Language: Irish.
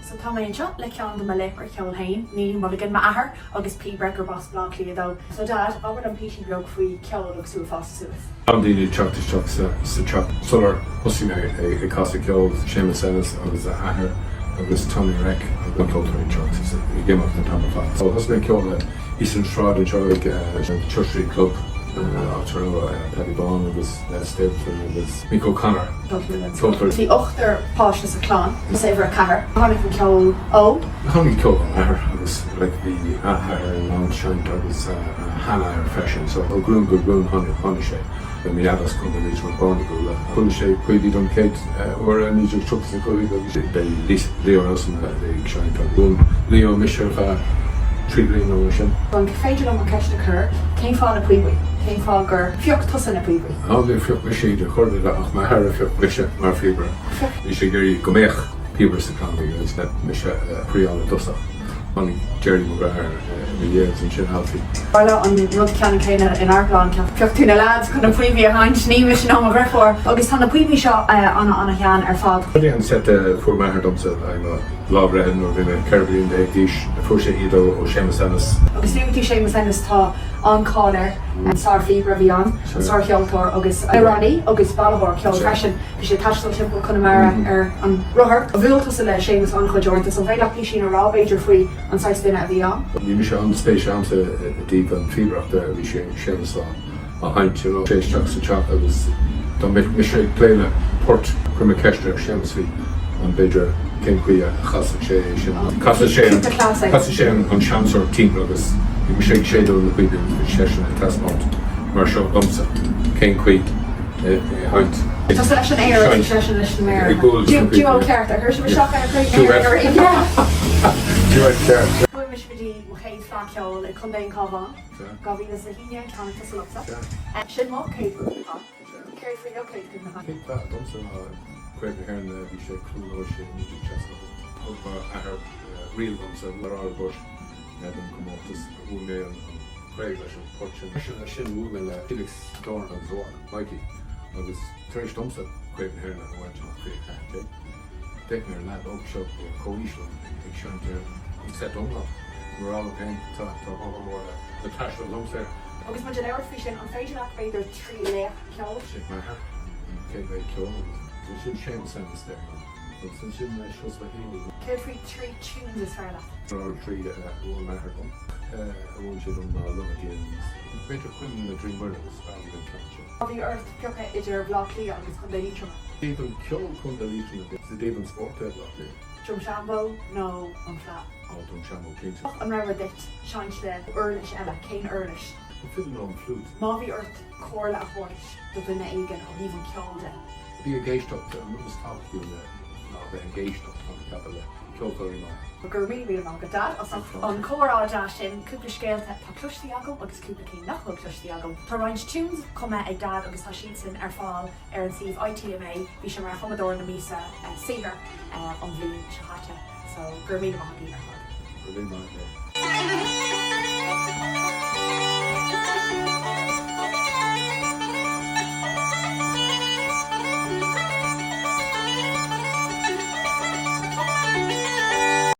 So tá mé anseo le ceann de mo laochra ceoil féin, Neilly Mulligan, m'athair agus píobaire gurb as Baile Átha Cliath dó. So Dad, abair liom píosa beag faoi cheol agus tú ag fás suas. An daoine ag teacht isteach sa teach sular thosaigh mé ag casadh ceoil, Séamus Ennis agus a athair agus Tommy Reck agus an ceoltóirí ag teacht ag imeacht an t-am ar fad. So thosaigh mé ag ceol le thíos an sráid anseo ag Church Street Club, áit a raibh Paddy Bán agus Les Stapleton agus Mick O'Connor. Ceoltóirí. Bhí ochtar páiste sa chlann, tusa uimhir a ceathair. Tháinig an ceol ó? Tháinig an ceol ón athair agus like bhí a athair in ann seinnt agus a sheanathair freisin so ó ghlúin go glúin tháinig tháinig sé. Bhí mo dhaid as Contae Liatroma Barnagoola. Chuala sé píobaí don chéad uair i 1935 agus b'é Leo Rowsome a bhí ag seinnt agus mhúin Leo mise ar feadh 3 bliana nó mar sin. An féidir liom an ceist a chur, cén fáth na píobaí? Cén fáth gur phioc tusa na píobaí? Á, níor phioc mise iad ar chor ar bith ach m'athair a phioc mise mar phíobaire. Bhí sé ag iarraidh go mbeadh píobaire sa chlann agus mise a thriáil i dtosach. Tháinig Gerry mo dheartháir i mo dhiaidh agus ansin Alfie. Tharla an rud ceannann céanna inár gclann, phioc tú na leaids chun na píobaí a sheinnt, ní mise ná mo dheirfiúr. Agus tá na píobaí seo ana-ana-shean ar fad. Seo é an seit a fuair m'athair domsa le haghaidh mo lá breithe nuair a bhí mé 14 bliain d'aois. Fuair sé iad ó Séamus Ennis. Agus luaigh tú Séamus Ennis, tá an-cháil air, sár-phíobaire a bhí ann, sár-cheoltóir agus amhránaí agus bailitheoir ceoil freisin. Bhí sé ag taisteal timpeall Chonamara ar an rothar. Bhuail tusa le Séamus an-chuid uaireanta, so an féidir leat písín a rá b'fhéidir faoi an saghas duine a bhí ann? Bhí mise an-spéis a'msa i dtaobh an phíobaireachta a bhí Séamus á sheinnt, you know. Sé isteach sa teach agus dá mbeadh mise ag plé le port, chuir mé ceist ar Séamus faoi an b'fhéidir cén chaoi a chasfadh sé é sin. Casadh sé an, casadh sé an seansór timpeall agus bhí mise ag séideadh na píobaí agus bhí seisean ag taispeáint mar seo domsa cén chaoi a sheinnt. Tusa leis an aer agus seisean leis na méara. Ag bualadh leis na píobaí. Duo ceart, ar chuir sibh isteach ar Chraobh na hÉireann ar Duet ceart. Chuaigh mise go dtí mo chéad fleadh cheoil i Contae an Chabháin, 2011, tháinig tusa liomsa. Sin mo chéad chuimhneachán. Céard faoi do chéad chuimhneachán? Chéad fleadh domsa ná Craobh na hÉireann a bhí sé Cluain Róis i 1968. Thug m'athair ríl domsa, Laurel Bush, don chomórtas. Bhuaigh mé an chraobh leis an port sin. Freisin leis sin bhuaigh mé le Felix Doran agus a mhac, Mikey, agus tar éis domsa Craobh na hÉireann a bhaint amach faoi 14, d'fhéach mé ar an leaid óg seo a bhí comhaois liom ag seinnt ar an seit iomlán. Mar a rá liom féin, tá tá gá mór le le taisteal liomsa air. Agus muid ag labhairt faoi sin, an féidir leat b'fhéidir 3 laoch ceoil? Sé m'athair an chéad laoch ceoil agus ansin Séamus Ennis there agus ansin Seosamh Heaney. Céard faoi 3 tunes is fearr leat? Mar 3 a mhúin m'athair dom, a mhúin sé dom ná Love Again, b'fhéidir Cuileann na Draoi Muire is fearr liom an ceann sin. Má bhí ort piocadh idir Bhaile Átha Cliath agus Contae Liatroma? I dtaobh an ceoil Contae Liatroma, i dtaobh an spóirt Baile Átha Cliath. Drumshanbo nó an Fleadh? Á, Drumshanbo cinnte. An rogha duit seinnt le uirlis eile, cén uirlis? An fidil nó an fliúit. Má bhí ort comhairle a thabhairt do dhuine éigin ó thaobh an cheoil de? Bí ag éisteacht, an rud is tábhachtaí ná a bheith ag éisteacht, tá mé ag ceapadh, le ceoltóirí maithe. Go raibh míle míle maith agat Dad as ucht an comhrá deas sin, cúpla scéalta atá cloiste agam agus cúpla cinn nach bhfuil cloiste agam. Tá roinnt tunes cumtha ag Dad agus tá siadsan ar fáil ar an suíomh ITMA, bhí sé mar chumadóir na míosa saothair an bhliain seo chaite so go raibh míle maith agaibh ar fad. Go raibh míle maith agat.